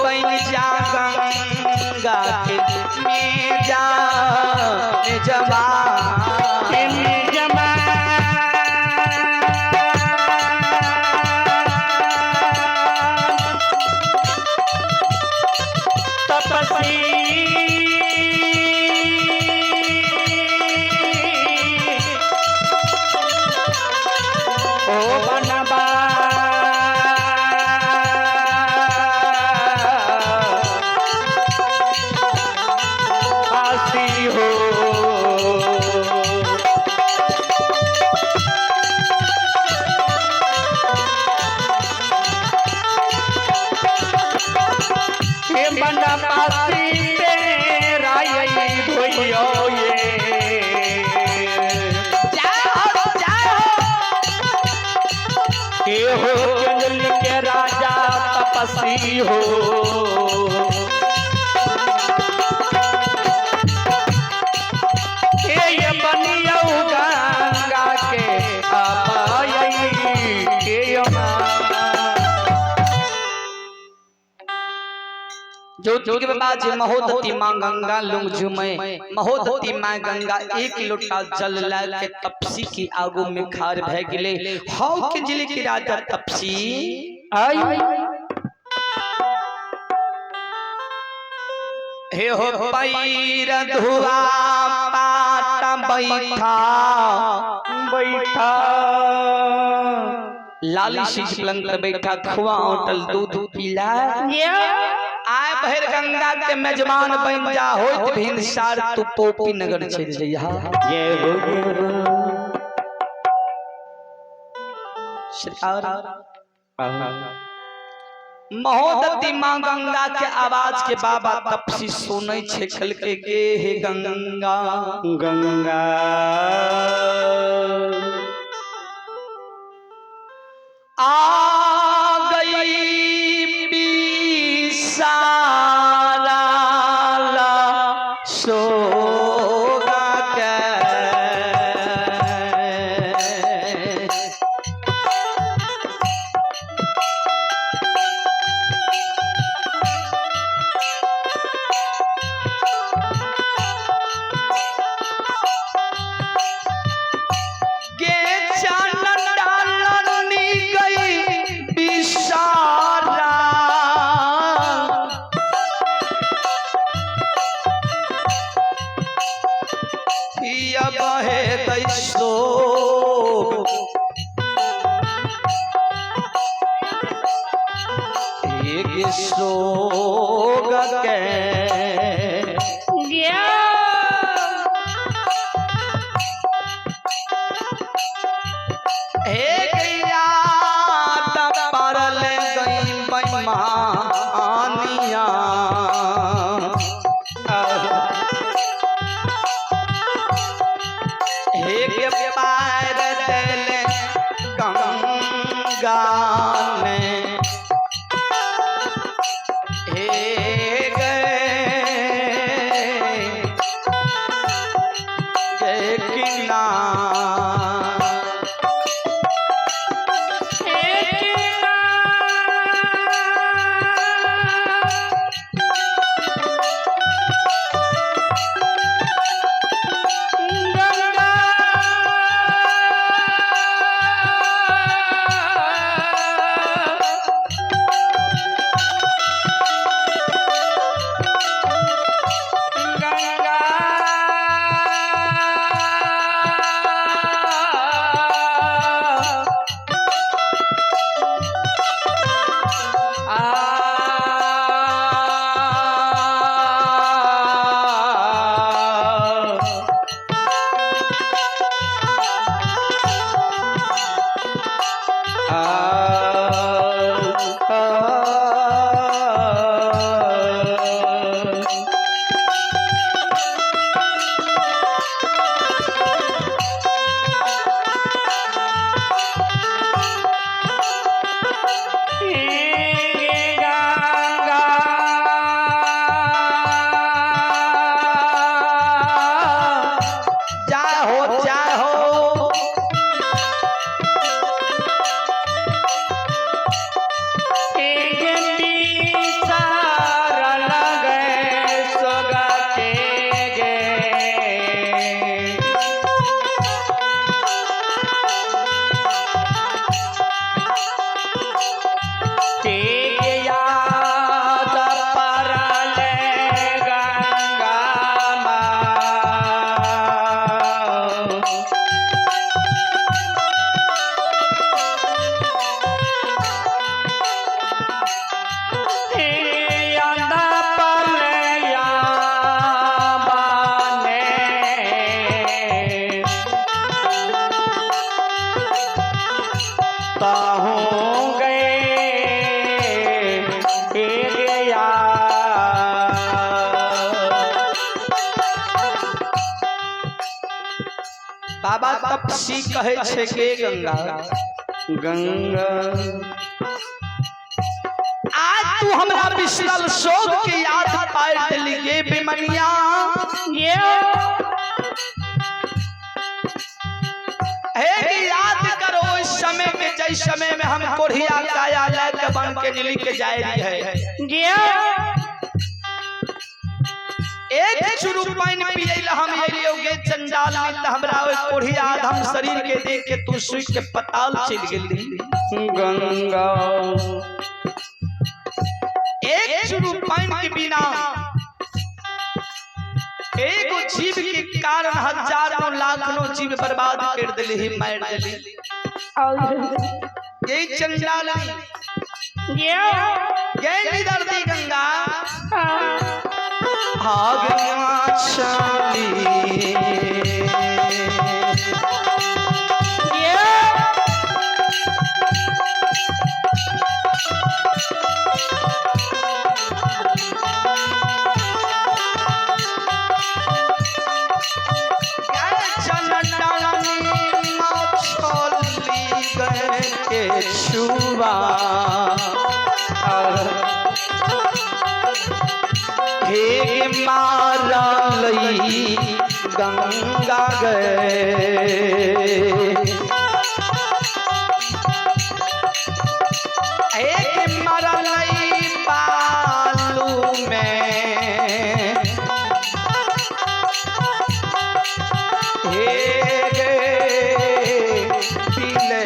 बन जा गंगा के में जा जमा तपस्वी हो हे बनियौ गंगा के ज्योति के बाबा जी महोदती माँ गंगा लुंग झुमे महोदती माँ गंगा एक लोटा जल ला के तपसी की आगू में खार भय गेले। हौ के जिले के राजा तपसी आई हे हो पैर धुआ पाटा बैठा बैठा लाली शीश पलंग पर बैठा खुआ होटल दूध पीला आए बहर गंगा के मेजबान बन जा होत भिनसार तू पोपी नगर चल जइहा। सरकार महोदती माँ गंगा के आवाज के बाबा तपसी सुनै छे खलके के हे गंगा गंगा आ गई बिसारा सोगा के शोक के हे गैया परल गई बेईमानिया हे के पार देले गंगा ने हे गए जय किनार तपसी कहै छै के गंगा गंगा आज तू हमरा बिसरल शोक के याद पार दिली गे बेमनिया। हे के याद करो उस समय में जै समय में हम कोढ़िया काया ले के बन के नीली के जाय रही है। एक चुरू पानी पिए ला हम एलियो गे चंडाल में त हमरा ओइ कोढ़िया आधम शरीर के देख के तू सुई के पताल चल गेली। गंगा एक चुरू पानी के बिना एगो जीव के कारण हजारों लाखों जीव बर्बाद कर दिली ही मार दिली ये चंडाल ये निदर्दी गंगा आग चली छुआ हे मारा लई गंगा गए एक मारा लई बालू में हे गे पीले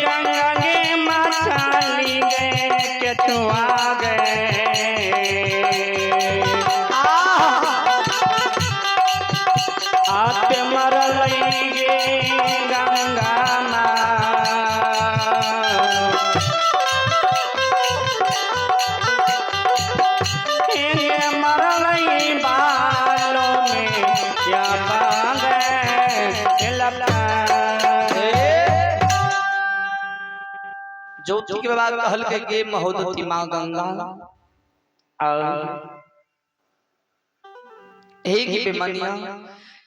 गंगा गे मचाली गए केचुआ गए आते मरल गे गंगा माँ मरल बालों में या बांधे लपटा। ज्योति के बाबा कहल के गे महोदती माँ गंगा एक ही बेमनिया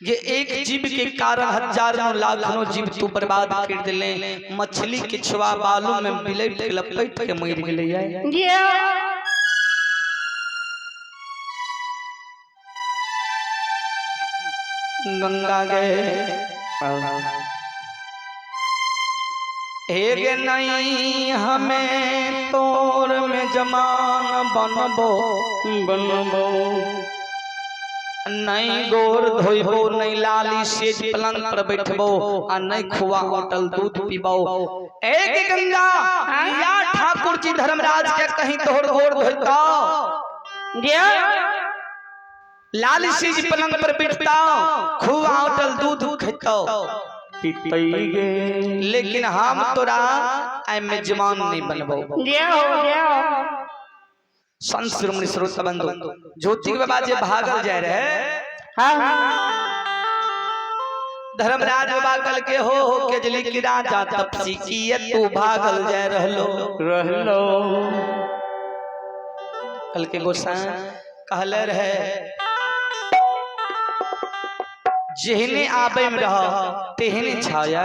ये एक जीव के कारण हजारों लाखों जीव तू बर्बाद कर दिले। मछली के छुआ बालू में बिलट के लपेट के मर गेले। गंगा गए एक नहीं हमें तोर में जमान बनबो बनबो नहीं गोर धोइबो नहीं लाली सेज पलंग पर बैठबो आ नहीं खुआ होटल दूध पीबो। एक गंगा या ठाकुर जी धर्मराज के कहीं तोर गोर धोइता लाली सेज पलंग पर बैठता खुआ होटल दूध खैतो पितई गे लेकिन हम तोरा आई में जमान नहीं बनबो। संत श्रोमणी श्रोता बंधु ज्योति के बाबा जे भागल जाए रहे धर्मराज बाबा कल के हो हो केजली की राजा तपसी की तू भागल जाए रहलो रहलो कल के गोसाई कहले रहे जेहने आबे में रह तेहने छाया।